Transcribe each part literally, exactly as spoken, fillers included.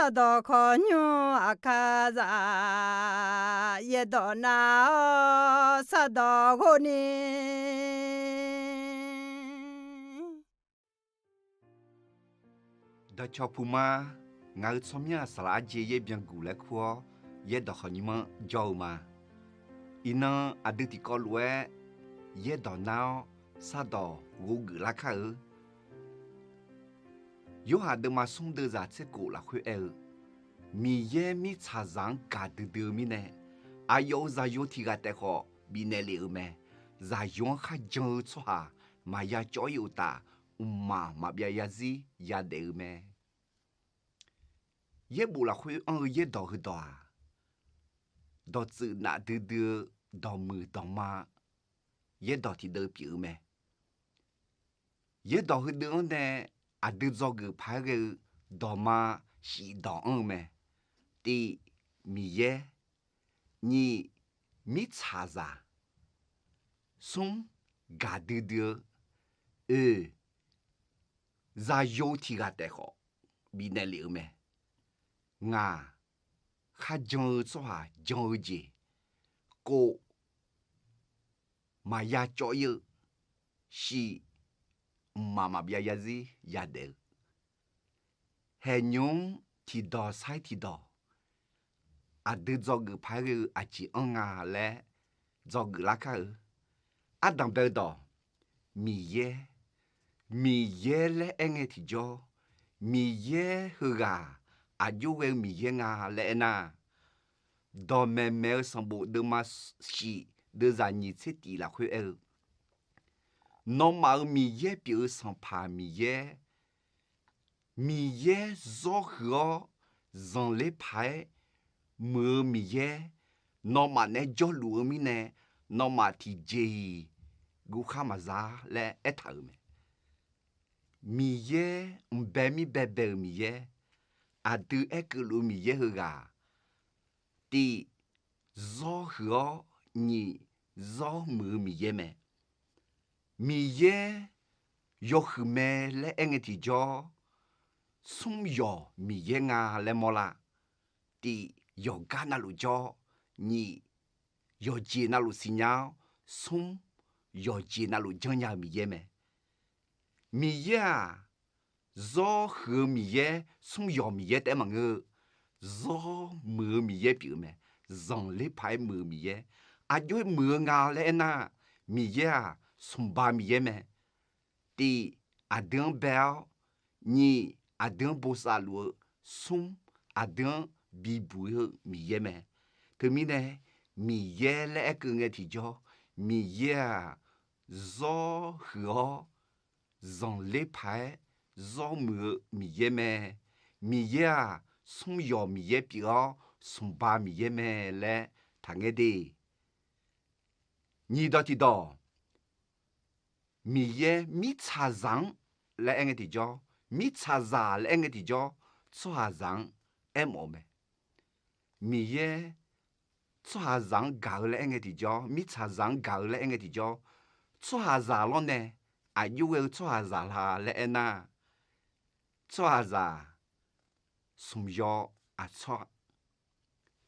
Sardawq khawqnymr aqkar za, yaerdawq nar-awr sardawq ghov ni. Dawqcawq puq ma. Ngaq-euq tsawrmyanr-aq, saqlaq arjeq yaer byanguq laer kur-awr, yaerdawq khawqnymr-anr jawr-eu ma. Iqnan aqdui tiqkawv lof-aer yaerdawq nar-awr sardawq ghov geuf lar kar-eu. Yorhaq deuvma smr deuvzaq tser kof lafkhoer aer-eu, Miqyaer mirtsaqzaq-anr gaqdui dui-eu mirnae, aqyawf-euq zaqyo tiq ghaq taef khawf bifnaeq lef-euq mae. Zaqyo-anr kharjan-eu tsawrhaq maqya cawv-ir uqtaf, mqmaq maqbyav yarzir yadaef-eu mae. Yaerbof lafkhoer anr-eu yaerdawq heudawq-aq, dawqtsuif nafdui dui-eu dawqmuiq dawqma yaerdawq tiqdeuv pyeuf-eu mae. Yaerdawq heudeuv-anr nae aqdui dzawgeuf paq-aer ghae-eu dawqma shif dawq anr-eu mae. Tiv, Miqyaer. Nyiq, mirtsaqzaq. Smr, gaqdui dui-eu. Oeq, zaqyo tiq ghaq taef khawf bifnaeq lef-eu mae. Ngaq, kharjan-eu tsawrhaq jan-eu jeq. Kof, maqya cawv-ir-eu. Shif, mqmaq maqbyav yarzir yadaef-eu. Haeqnymr tiqdawq sar-ir tiqdawq, aqdui dzawgeuf paq-aer ghae-eu aqjeq anr nga laer dzawgeuf lar kar-eu. Ardanq bae-eu dawq, Miqyaer. Miqyaer laer aer ngae tiqjawr, Miqyaer heughaq aqjox ghae-eu Miqyaer nga laer aernar, dawqmaeq maeq-eu sanqbof deuvma shif deuvzaq nyiq tser tif lafkhoer aer-eu, Nawmaf-euq Miqyaer pyeuf-eu Sanqpaq Miqyaer, Miqyaer zawr huiq-awr zanqler paq-aer muiq-eu Miqyaer, nawmaf naeq-aer jawrluf-eu mirnae, nawmaf tiqjeq-iq guvkhar maqza laer aertaq-euq mae. Miqyaer mqbae mir baebae-euq Miqyaer, aqdui aerkeuv luf-eu Miqyaer heughaq, tiv, zawr huiq-awr nyiq, zawr muiq-eu Miqyaer mae. Miqyaer yawhuiq mae laer aer ngae tiqjawr, smr yawq Miqyaer nga laer mawrlar. Tiv, yawqgar navluf jawr, nyiq, yawqjeq navluf siqnya-awr, smr, yawqjeq navluf janrnya-eu Miqyaer mae. Miqyaer-aq, zawr huiq-eu Miqyaer, smr yawq Miqyaer taef-aer maqngeur-eu, zawr muiq-eu Miqyaer pyeuf-eu mae. Zanqler paq-aer muiq-eu Miqyaer, aqjox-aer muiq-eu nga laer aernar, Miqyaer-aq, smqba Miqyaer mae. Tiv, aqdui-anr bae-awr, nyiq, aqdui-anr bosav luf-eu, smr, aqdui-anr bibuq-eu Miqyaer mae. Teumirnae, Miqyaer laer aerkeuv ngae tiqjawr, Miqyaer-aq, zawr huiq-awr zanqler paq-aer zawr muiq-eu Miqyaer mae. Miqyaer-aq, smr yawq Miqyaer pyeuf-awr smqba Miqyaer mae laer taqngaer de. Nyiq dawq tiqdawq, Miqyaer mirtsaqzaq-anr laer aer ngae tiqjawr, mirtsaqzaq laer aer ngae tiqjawr, tsawrhaqzaq-anr aermawf-eu mae. Miqyaer tsawrhaqzaq-anr gaq-eu laer aer ngae tiqjawr, mirtsaqzaq-anr gaq-eu laer aer ngae tiqjawr, tsawrhaqzaq lawrnae aqjox ghae-eu tsawrhaqzaq la laer aernar, tsawrhaqzaq smq yaw aqtsawr,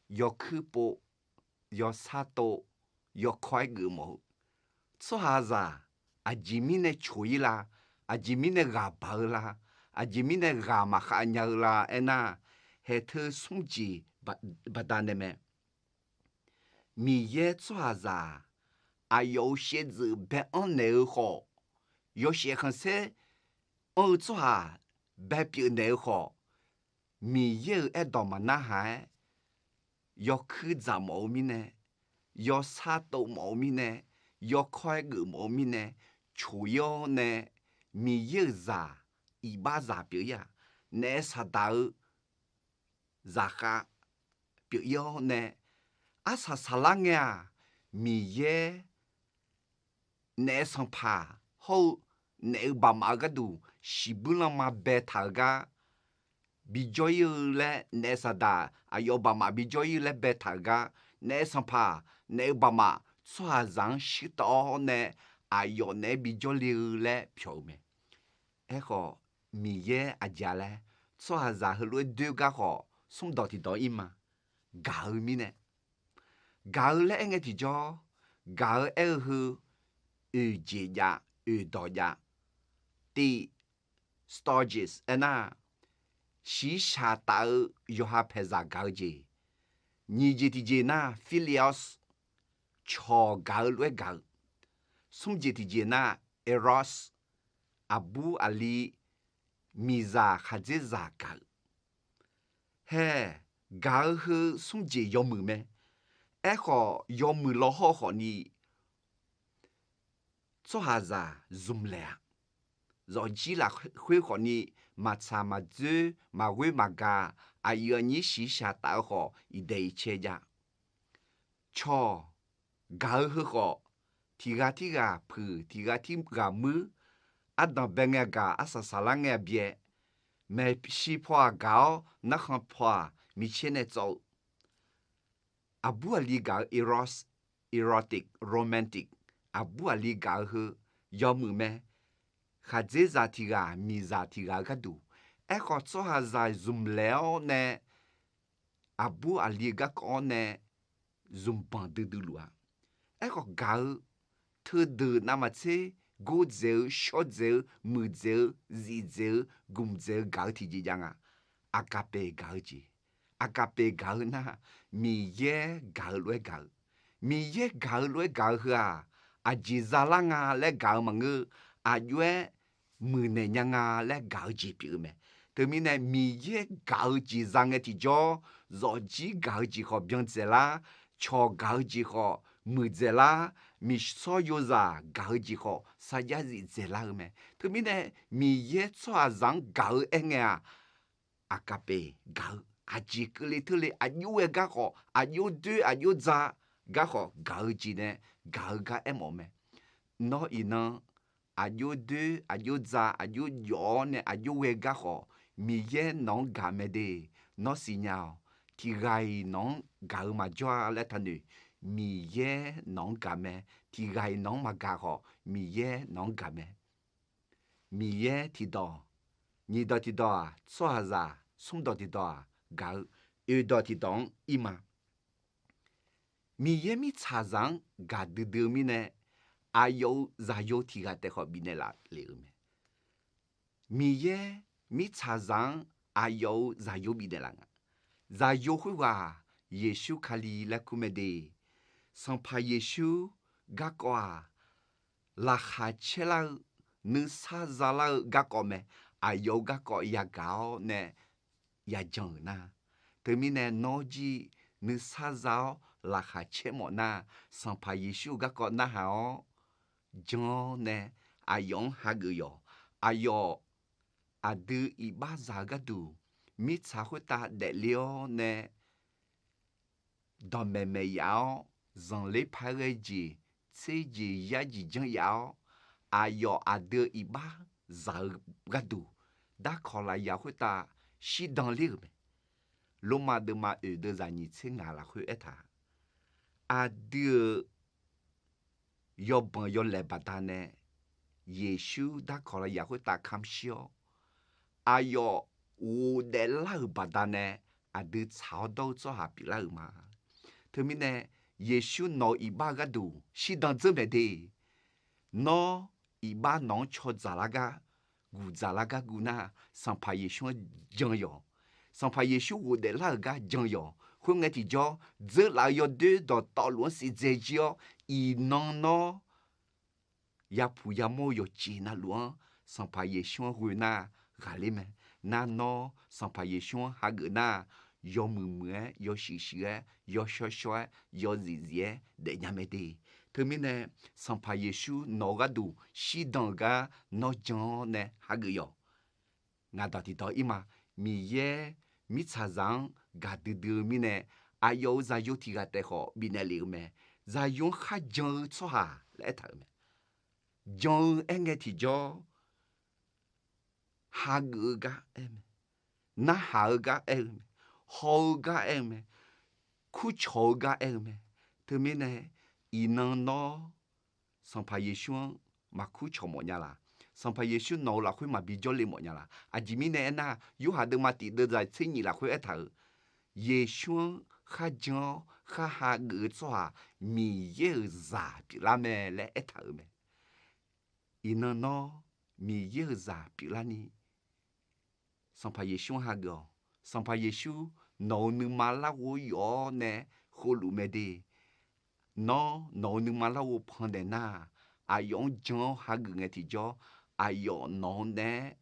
yawkuir pov, yawsar tov, yawkawr-aer geufmawf-eu tsawrhaqzaq, aqjeq mirnae coq-ir la, aqjeq mirnae ghaq baq-eu la, aqjeq mirnae ghaq maqkhav nya-eu la aernar, haeqteu smr jeq baqda nae mae. Miqyaer tsawrhaqzaq-aq, aqyawf-euq shaevdzeuf bae-anr naeq-eu khawf, yawshaef khanqsaer anr-eu tsawrhaq bae pyeuf naeq-eu khawf, Miqyaer-euq aerdawq maqnarhaq-aer, yawkuir dzaq mawf-eu mirnae, yawsar tov mawf-eu mirnae, yawkawr-aer geuf mawf-eu mirnae, coq-ir-awr nae, Miqyaer-euq zaq, iqbaxzaq pyeuf-ir-aq, naef saqdaq-eu zaqkhav pyeuf-ir-awr nae, arsaq saqlar ngae-aq, Miqyaer naef sanqpaq hawr-eu naef-eu baqmaf-eu gharduq shiqbuir lanma baetaq-eu gar bijawr-ir-eu laer, naef saqdaq aqyawf baqmaf bijawr-ir-eu laer baetaq-eu gar, naef sanqpaq, naef-eu baqmaf tsawrhaqzaq-anr shuirtawv-awr nae, aqyawf naeq-aer bijawr le-eu laer pyawq-eu mae. Aerkhawf, Miqyaer aqjeq-a laer, tsawrhaqzaq heulof-aer doer gar khawf smrdawq tiqdawq ir ma. Gaq-eu mirnae, gaq-eu laer aer ngae tiqjawr, gaq-eu aer-eu heu, oeqjeq jav, oeqdawq jav, tiv, stages aernar, shiqshaq taf-eu yawqha paeqzaq gaq-eu jeq. Nyiq jeq tiqjeq nar philios, cawq gaq-eu lof-aer gaq-eu. Smr jeq tiqjeq nar eros, aqbur aqli, miqzaq khaqdzerzaq gaq-eu. Hae, gaq-eu heu smr jeq yawmuiq mae. Aerkhawf yawmuiq law hawr khawfni tsawrhaqzaq zmq laeq-a. Zawqjir lafkhoer khawfni maqtsaq maqdzoer maqghoer maqgaq, aqyuif aqnyir shiqshaq taf-eu khawf iqdaeq iqcae jav. Cawq gaq-eu heu khawf, tiq ghaq tirghaq puiq, tiq ghaq tirghaq muir, ardanq bae ngae gaq, arsaq saqlar ngae byae, maeqshi paw-aq gaq-awr narkhan paw-aq micaer nae tsawv-eu, aqbur aqli gaq-eu eros, erotic, romantic, aqbur aqli gaq-eu heu yawmuiq mae. Khaqdzerzaq tiq ghaq miqzaq tiq ghaq-eu gharduq. Aerkhawf tsawrhaqzaq zmq laeq-awr nae aqbur aqli-eu garkawv-awr nae zmqbanq duidui luf-a. Aerkhawf gaq-eu teudeuq navmaqtser gordzaeq-eu shawrdzaeq-eu muiqdzaeq-eu zifdzaeq-eu gmqdzaeq-eu gaq-eu tiqjeq jav nga. Aqgaqbeq gaq-eu jeq. Aqgaqbeq gaq-eu nar, Miqyaer gaq-eu lof-aer gaq-eu. Miqyaer gaq-eu lof-aer gaq-eu heu-aq, aqjeq zalar nga laer gaq-eu maqngeur, aqjox-aer muiqnaeq nya nga laer gaq-eu jeq pyeuf-eu mae. Teumirnae Miqyaer gaq-eu jeq za ngae tiqjawr, zawqjir gaq-eu jeq khawf byan dzaeqlar, cawq gaq-eu jeq khawf muiqdzaeqlar, miqshawr yozaq gaq-eu jeq khawf sarjax zifdzaeqlar-eu mae. Teumirnae Miqyaer tsawrhaqzaq-anr gaq-eu aer ngae-aq, aqgaqbeq gaq-eu aqjeq keuvle teurle aqjox ghae gar khawf, aqjox doer aqjox dza gar khawf gaq-eu jeq nae gaq-eu gar aermawf-eu mae. Nawr iqnan aqjox doer aqjox dza aqjox jawf-awr nae aqjox ghae gar khawf, Miqyaer nawq-anr gaq mae de. Nawr siqnya-awq. Tiq ghaq-iq nawq-anr gaq-eu maqjawr-a laer taqnoeq. Miqyaer nawq-anr gaq mae. Tiq ghaq-iq nawq-anr maqgaq khawf, Miqyaer nawq-anr gaq mae. Miqyaer tiqdawq, nyiq dawq tiqdawq-aq, tsawrhaqzaq, smr dawq tiqdawq-aq gaq-eu, oeq dawq tiqdawq-anr ir ma. Miqyaer mirtsaqzaq-anr gaqdui dui-eu mirnae, aqyawf-euq zaqyo tiq ghaq taef khawf bifnaeq laf le-eu mae. Miqyaer mirtsaqzaq-anr aqyawf-euq zaqyo bifnaeq laf nga. Zaqyo khoerghaq-aq, Yeqsur Kali laer kur mae de. Sanqpaq Yeqsur garkawv-aq, laqkhaq caerlar-eu, nuisar zalar-eu garkawv mae. Aqyawf-euq garkawv yagaq-awr nae yajan-euq nar, teumirnae nawr jir nuisar za-awr laqkhaq caer mawf nar, Sanqpaq Yeqsur-euq garkawv narhaq-awr jan-awr nae aqyawf-anr hageuf yawq. Aqyawf aqdui iqbax zaq-eu gharduq mirtsaq khoertav daefle-awr nae dawqmaeq maeq yaf-awr, zanqler paq-aer ghae jeq, tser jeq yar jeq janr yaf-awr, aqyawf aqdui-eu iqbax zaq-eu gharduq, darkawq lafyaq khoertav shirdan ler-euq mae. Lormav deuvma oeq deuv zaq nyiq tser ngaq lafkhoer aertaq, aqdui-euq yawbanq yawlaeq baqdanae Yeqsur darkawq lafyaq khoertav kamq shir-awr, aqyawf ghofdaef lar-euq baqdanae aqdui tsaq-awr dawr-eu tsawrhaq pyeuflar-euq ma. Teumirnae Yeqsur nawq-euq iqbax-eu gharduq shirdan dzeur maeq de. Nawr iqbax nawq-anr caw dzaqlar gar, guq dzaqlar gar guv nar, Sanqpaq Yeqsur-anr jan yawq. Sanqpaq Yeqsur ghofdaef lar-euq gar jan yawq. Khoerngae tiqjawr, dzeurlaf-eu yawdoer dawqtawvluf-anr siqdzae jir-awr, iqnan nawr yapuq yamawr-eu yawqjeq navluf-anr Sanqpaq Yeqsur-anr ghoe nar ghaqler mae. Nar nawr Sanqpaq Yeqsur-anr hageuf nar, yawmuiq muiq-aer, yawshuif shuif-aer, yawshawr shawr-aer, yawzif zif-aer daefnya mae de. Teumirnae Sanqpaq Yeqsur nawq-eu gharduq shirdan-euq gar nawr jan-awr nae hageuf yawq. Ngaq dawq tiqdawq ir ma. Miqyaer mirtsaqzaq-anr gaqdui dui-eu mirnae, aqyawf-euq zaqyo tiq ghaq taef khawf bifnaeq lef-eu mae. Zaqyo-anr kharjan-eu tsawrhaq laer aertaq-euq mae. Jan-eu aerngae tiqjawr, hageuf-eu gar aer mae, narhaq-eu gar aer-eu mae, haw-eu gar aer-eu mae, kurcawq-eu gar aer-eu mae. Teumirnae iqnan nawr Sanqpaq Yeqsur-anr maqkur cawq mawf nya laq. Sanqpaq Yeqsur nawq-euq lafkhoer maqbi jawrle mawf nya la? Aqjeq mirnae aernar, Yorhaq deuvma tiq deuvzaq tser nyif lafkhoer aertaq-euq, Yeqsur-anr kharjan-awr kharha geuf-eu tsawrhaq Miqyaer-euq zaq pyeuflar mae laer aertaq-euq mae. Iqnan nawr Miqyaer-euq zaq pyeuflarni Sanqpaq Yeqsur-anr hageuf-awq. Sanqpaq Yeqsur nawq-euq nuima larghov yawf-awr nae khovluf mae de. Nawr nawq-euq nuima larghov pandaeq nar-aq, aqyawf-anr jan-awr hageuf ngae tiqjawr, aqyawf nawq-anr naeq-aer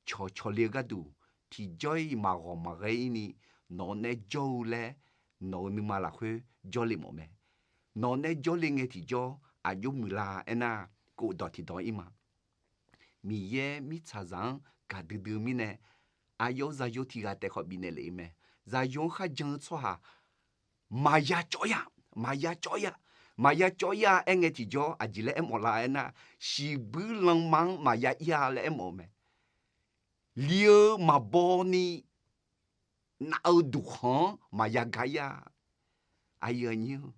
cawqcawq le-eu gharduq, tiqjawr-iq maqghawq maqghae-ir ni nawq-anr naeq-aer jawr-eu laer nawq-euq nuima lafkhoer jawrle mawf mae. Nawq-anr naeq-aer jawrle ngae tiqjawr aqjox muiqlar aernar, kov dawq tiqdawq-ir ma. Miqyaer mirtsaqzaq-anr gaqdui dui-eu mirnae, aqyawf-euq zaqyo tiq ghaq taef khawf bifnaeq lef-eu mae. Zaqyo-anr kharjan-eu tsawrhaq maqya cawv-ir-a, maqya cawv-ir-a, maqya cawv-ir-a aer ngae tiqjawr aqjeq laer aermawf lar aernar, shiqbuir lanma-anr maqya ir-a laer aermawf-eu mae. Li-eu maqbaw ni nav-eu duqkhanq-anr maqya gar-ir-a. Aqyuif aqnyir-eu,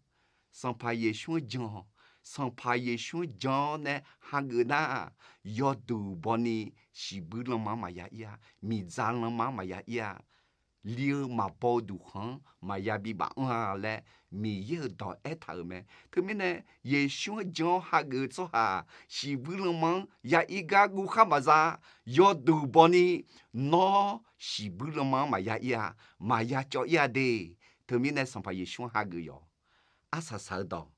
Sanqpaq Yeqsur-anr jan-awq. Sanqpaq Yeqsur-anr jan-awr nae hageuf nar-aq, yawduq baw ni shiqbuir lanma-anr maqya ir-a, miqdzaq lanma-anr maqya ir-a, li-eu maqbaw-eu duqkhanq-anr maqya bibaf anr-a laer Miqyaer-euq dawq aertaq-euq mae. Teumirnae Yeqsur-anr jan-awr hageuf-eu tsawrhaq shiqbuir lanma-anr ya ir gar guv khar maqza. Yawduq baw ni nawr shiqbuir lanma-anr maqya ir-a, maqya cawv ir-a de. Teumirnae Sanqpaq Yeqsur-anr hageuf yawq. Arsaq saq-eu dawq,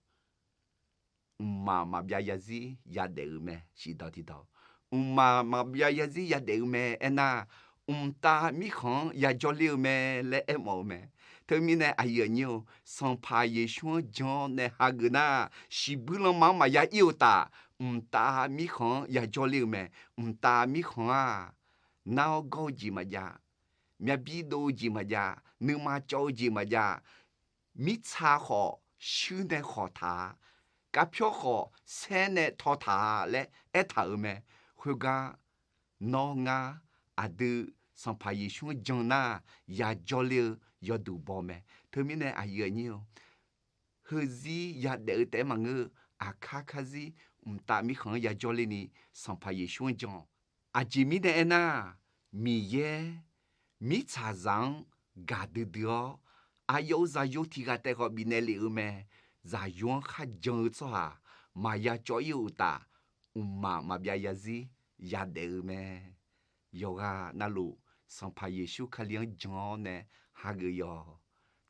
mqmaq maqbyav yarzir yadaef-euq mae. Shiqdawq tiqdawq, mqmaq maqbyav yarzir yadaef-eu mae aernar, mqtav mirkhanq-anr yajawr ler-eu mae laer aermawf-eu mae. Teumirnae aqyuif aqnyir-eu, Sanqpaq Yeqsur-anr jan-awr nae hageuf nar, shiqbuir lanma-anr maqya ir-eu uqtaf, mqtav mirkhanq-anr yajawr ler-eu mae. Mqtav mirkhanq-aq, nar-awr gawr-eu jeq maqjav, myavbir dov-eu jeq maqjav, nuima cawv-eu jeq maqjav, mirtsa khawf shuir nae khawq taq-a, kavpyawr khawf saer nae taw taq-a laer aertaq-euq mae. Khoergar nawr ngar aqdui Sanqpaq Yeqsur-anr jan nar, yajawr ler-eu yawduq baw mae. Teumirnae aqyuif aqnyir-eu, heuzir yadaef-eu taef-aer maqngeur-eu, aqkar karzir mqtav mirkhanq-anr yajawr ler ni Sanqpaq Yeqsur-anr jan-awq. Aqjeq mirnae aernar, Miqyaer mirtsaqzaq-anr gaqdui dui-awr, aqyawf-euq zaqyo tiq ghaq taef khawf bifnaeq lef-eu mae. Zaqyo-anr kharjan-eu tsawrhaq maqya cawv ir-eu uqtaf, mqmaq maqbyav yarzir yadaef-eu mae. Yawqghaq navluf Sanqpaq Yeqsur Kali-anr jan-awr nae hageuf yawq.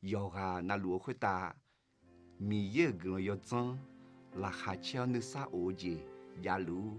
Yawqghaq navluf-eu khoertav Miqyaer-euq guiqlanq yawdzanr laqkhaq caer-awr nuisar of-eu jeq javluf